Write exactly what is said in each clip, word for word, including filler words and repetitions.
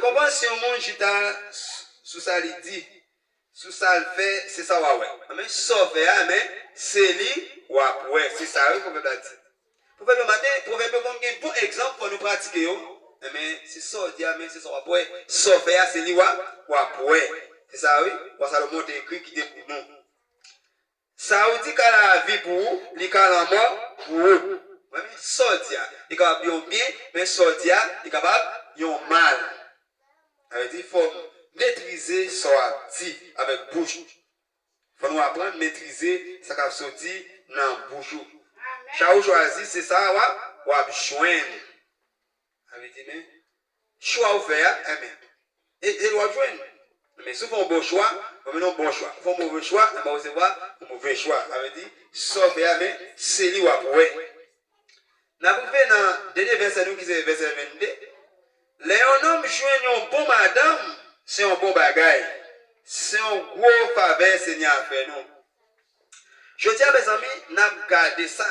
Konprann si yon moun chita sou sa li di, sou sa l fè, se sa w a wè. Anben, sa w fè a, men, se li w ap wè. Se sa wi pwovèb la di. Pwovèb yo maten, pwovèb yo konn gen bon egzanp fò nou pratike yo. Enben, se sa w di a, men, se sa w ap wè. Sa w fè a, se li w a, w ap wè. Se sa wi, wa Salomon te ekri kite pou nou. Sa ou di ka lavi pou ou, li ka lanmò pou ou. Wi, men sa w di a, li kapab yon byen, men sa w di a, li kapab yon mal. Sa vle di, fò w metrize sa w ap di avèk bouch ou. Fò nou aprann metrize sa k ap soti nan bouch ou. Sa ou chwazi, se sa w ap, w ap jwenn. Sa vle di, men, chwa ou fè a, enben, e, e l w ap jwenn. Men si w fè yon bon chwa, w ap jwenn yon bon chwa. Ou fè yon move chwa, enben, w resevwa yon move chwa. Sa vle di, sa w fè a, men, se li w ap wè. N ap rive nan dènye vèsè nou ki se vèsè vennde. Lè yon nonm jwenn yon bon madanm, se yon bon bagay. Se yon gwo favè Senyè a fè nou. Jodi a, mezanmi, n ap gade sa.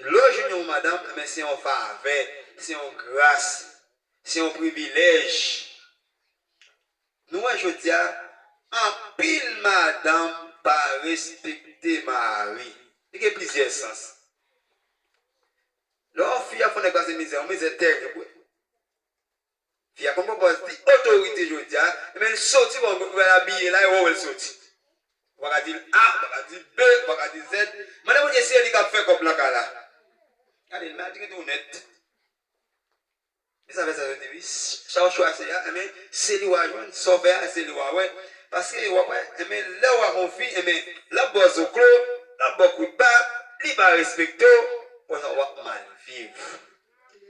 Lè w jwenn yon madanm, men se yon favè, se yon gras, se yon privilèj. Nou wè jodi a, anpil madanm pa respekte mari. Li gen plizyè sans. Lè yon fi ap fè yon nèg pase mizè, yon mizè tèrib, wi. Fi a konn pran pòz li otorite jodi a, men l soti, bon, ou wè l abiye la, e wè w wè l soti. Ou pa ka di l A, ou pa ka di l B, ou pa ka di l Z. Mande Bondye si se li k ap fè kòb nan kay la. Gade, l maltrete w nèt. E sa fè sa yo di wi, sa w chwazi a, enben, se li w a jwenn, sa w fè a, se li w a wè. Paske w ap wè, enben, lè w ak yon fi, enben, l ap ba w zoklo, l ap ba w kout ba, li pa respekte w, wè sa w ap mal viv.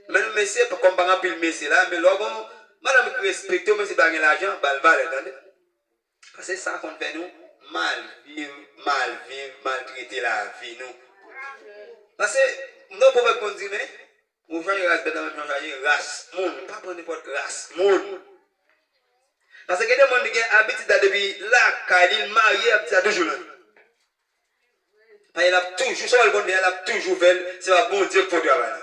Men nou mesye, kòm pa gen anpil mesye la, men lè w gen yon madanm ki respekte w, menm si l pa gen lajan, ba l valè, tande. Paske sa konn fè nou mal viv, mal viv, maltrete lavi nou. Paske, m nan pwovèb konn di, men, ou chwazi ras bèt la menm jan w chwazi ras moun. Pa pran nenpòt ras moun. Paske gen de moun ki gen abitid la depi lakay li, l marye, abitid la toujou la. Paske l ap toujou, sa w wè l konn fè a, l ap toujou fè l, se pa Bondye k fè travay la.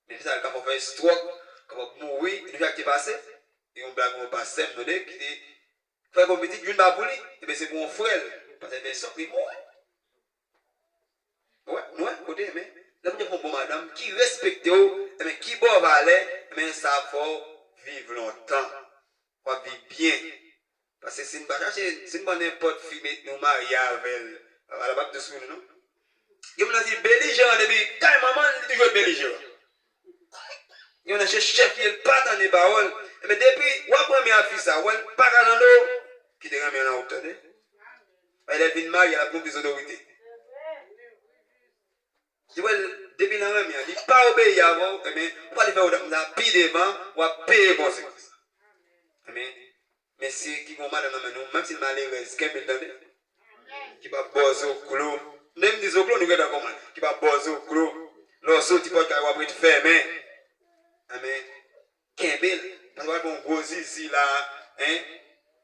Men sa, l ka fè w fè estwòk, kapab mouri, nou chak te pase. E yon blag yon pastè m tande ki te fè kòm pitit, youn pa pou li, ebyen se pou yon frè l. Pastè fè estwòk, li mouri. Ou wè, nou wè, kote, men, lè Bondye fè yon bon madanm ki respekte w, ebyen ki ba w valè, ebyen sa fè w viv lontan. W ap viv byen. Paske si n pa chache, si n pran nenpòt fi, met nou marye avè l, ala p ap dous pou nou, non. Gen moun nan di belijeran depi kay manman l, li toujou ret belijeran. Gen moun nan se chèf li ye, l pa tande pawòl. Ebyen, depi w ap renmen ak fi sa, w wè l pa ka tande w, kite renmen an nan wout, tande. Paske lè l vin marye, l ap gen plis otorite. Li wè l, depi nan renmen an, li pa obeyi avè w, ebyen, ou pral fè wout ap konsa pi devan, w ap peye konsekans. Ebyen, mesye ki gen yon madanm nan men nou, menm si l malerèz, kenbe l tande. Ki p ap ba w zoklo. Menm di zoklo, nou gentan konprann. Ki p ap ba w zoklo. Lè w soti pòt kay, w ap ret fèmen. Ebyen, kenbe l. Paske w al pran yon gwo zizi la, en.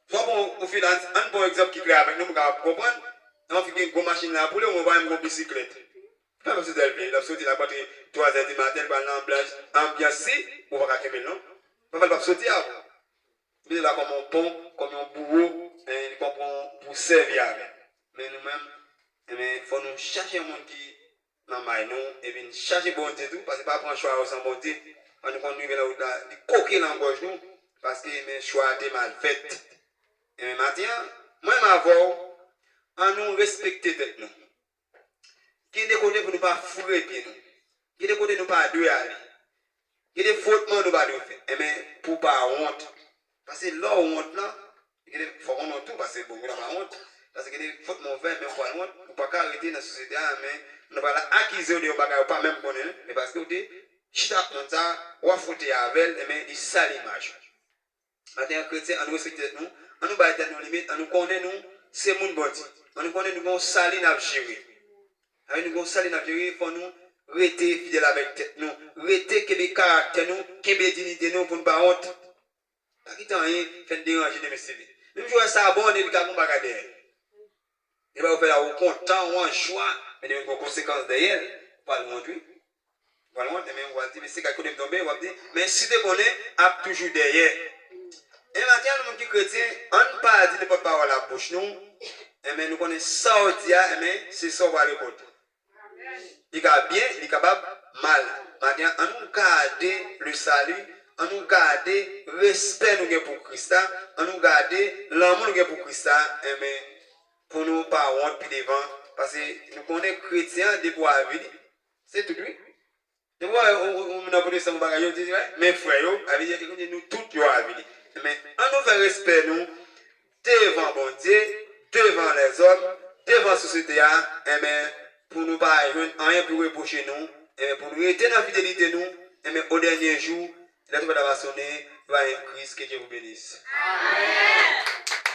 Swa bon, ou fin, ann, ann pran yon egzanp ki klè avèk nou, pou kapab konprann. Yon fi gen gwo machin la pou li, ou pa menm gwo bisiklèt. Fè menm si l vle, l ap soti la, rantre twa zè di maten, l pral nan anbyans, anbyans si, ou pa ka kenbe l, non. Pa fè l p ap soti a. Li la kòm yon pon, kòm yon bouwo, en, li kòm pou, pou sèvi avè l. Men nou menm, enben, fò nou chache yon moun ki nan may nou, epi n chache Bondye tou, paske pa pran chwa yo san Bondye. Ann nou konn rive nan wout la, li koke nan gòj nou, paske, men, chwa a te mal fèt. Enben, maten an, mwen menm avè w, ann nou respekte tèt nou. Gen de kote pou nou pa foure pye nou. Gen de kote nou pa dwe ale. Gen de fwotman nou pa dwe fè. Enben, pou w pa wont. Paske lè w wont lan, gen de, fòk w wont tou, paske bon, moun nan pa wont. Paske gen de fwotman w fè, men w pral wont, ou pa ka rete nan sosyete a, men moun nan pral akize w de yon bagay ou pa menm konnen, men paske w te chita ak moun sa, w ap fwote avè l, enben, li sal imaj ou. Maten an, kretyen, ann nou respekte tèt nou, ann nou bay tèt nou limit, ann nou konnen nou se moun Bondye. Ann nou konnen nou gen yon sali n ap jere. Avè nou gen yon sali n ap jere, fò nou rete fidèl avèk tèt nou, rete kenbe karaktè nou, kenbe diyite nou pou n pa wont. Pa kite anyen fè n deranje demen si li. Menm jan w wè sa bon, li ka gen yon bagay dèyè l. Li pa yo fè la, ou kontan, ou an jwa, men demen gen yon konsekans dèyè l, ou pral wont wi. pral wont, enben, w ap di, men se gad kote m tonbe, w ap di, men si te konnen, ap toujou dèyè. E maten an, nou menm ki kretyen, ann pa di nenpòt pawòl ak bouch nou, enben, nou konnen sa w di a, enben, se sa w pral rekolte. Li ka byen, li kapab mal. Maten an, ann nou gade le salut, ann nou gade respè nou gen pou Kris la, ann nou gade lanmou nou gen pou Kris la, enben, pou nou pa wont pi devan, paske nou konnen kretyen an, depi w avili, se tout, wi. Depi w wè yon, yon, yon moun nan pwotestan, yon bagay, yo di, men frè yo, avili, nou tout yo avili. Men, ann nou fè respè nou devan Bondye, devan lèzòm, devan sosyete a, enben, pou nou pa jwenn anyen pou repwoche nou, enben, pou nou rete nan fidelite nou, enben, o dènye jou, lè twonpèt la va sonnen, nou va jwenn Kris, ke Dye vous bénisse. Amèn.